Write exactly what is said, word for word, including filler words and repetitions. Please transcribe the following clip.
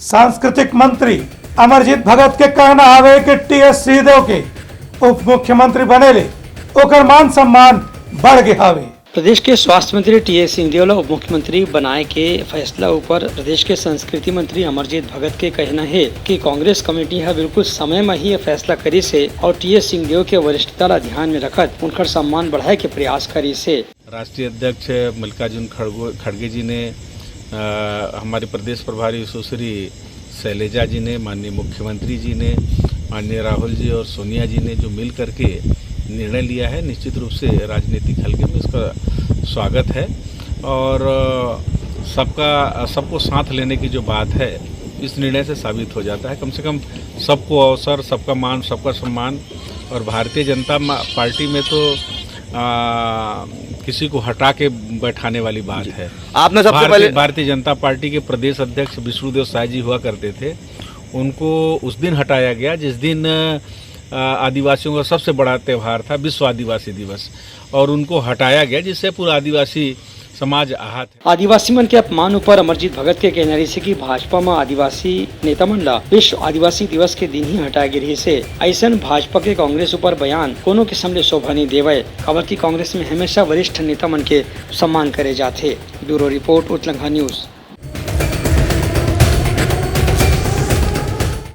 सांस्कृतिक मंत्री अमरजीत भगत के कहना हवे कि टीएस सिंहदेव के उप मुख्यमंत्री बने ले ओकर मान सम्मान बढ़ गे हवे। प्रदेश के स्वास्थ्य मंत्री टीएस सिंहदेव ला उप मुख्यमंत्री बनाए के फैसला ऊपर प्रदेश के संस्कृति मंत्री अमरजीत भगत के कहना हे कि कांग्रेस कमेटी ह बिल्कुल समय म ही ये फैसला करिस हे और टीएस सिंहदेव के वरिष्ठता ला ध्यान में रखत उनकर सम्मान बढ़ाए के प्रयास करिस हे। राष्ट्रीय अध्यक्ष मल्लिकार्जुन खड़गो-, खड़गे जी ने, अ, हमारे प्रदेश प्रभारी सुश्री शैलेजा जी ने, माननीय मुख्यमंत्री जी ने, माननीय राहुल जी और सोनिया जी ने जो मिल करके निर्णय लिया है, निश्चित रूप से राजनीतिक हलके में इसका स्वागत है। और, अ, सबका, सबको साथ लेने की जो बात है, इस निर्णय से साबित हो जाता है। कम से कम सबको अवसर, सबका मान, सबका सम्मान। और भारतीय जनता मा-, पार्टी में तो, आ, किसी को हटा के बैठाने वाली बात है। आपने सबसे भारतीय, पहले भारतीय जनता पार्टी के प्रदेश अध्यक्ष विष्णुदेव साय जी हुआ करते थे, उनको उस दिन हटाया गया जिस दिन, आ, आदिवासियों का सबसे बड़ा त्यौहार था, विश्व आदिवासी दिवस, और उनको हटाया गया, जिससे पूरा आदिवासी समाज आहत है। आदिवासी मन के अपमान ऊपर अमरजीत भगत के कहना रहिस हे कि भाजपा म आदिवासी नेता मन ला विश्व आदिवासी दिवस के दिन ही हटाए गे रहिस हे। अइसन भाजपा के कांग्रेस ऊपर बयान कोनो किसम ले शोभा नइ देवय, काबर कि कांग्रेस में हमेशा वरिष्ठ नेता मन के सम्मान करे जाथे। ब्यूरो रिपोर्ट, उतलंघा न्यूज।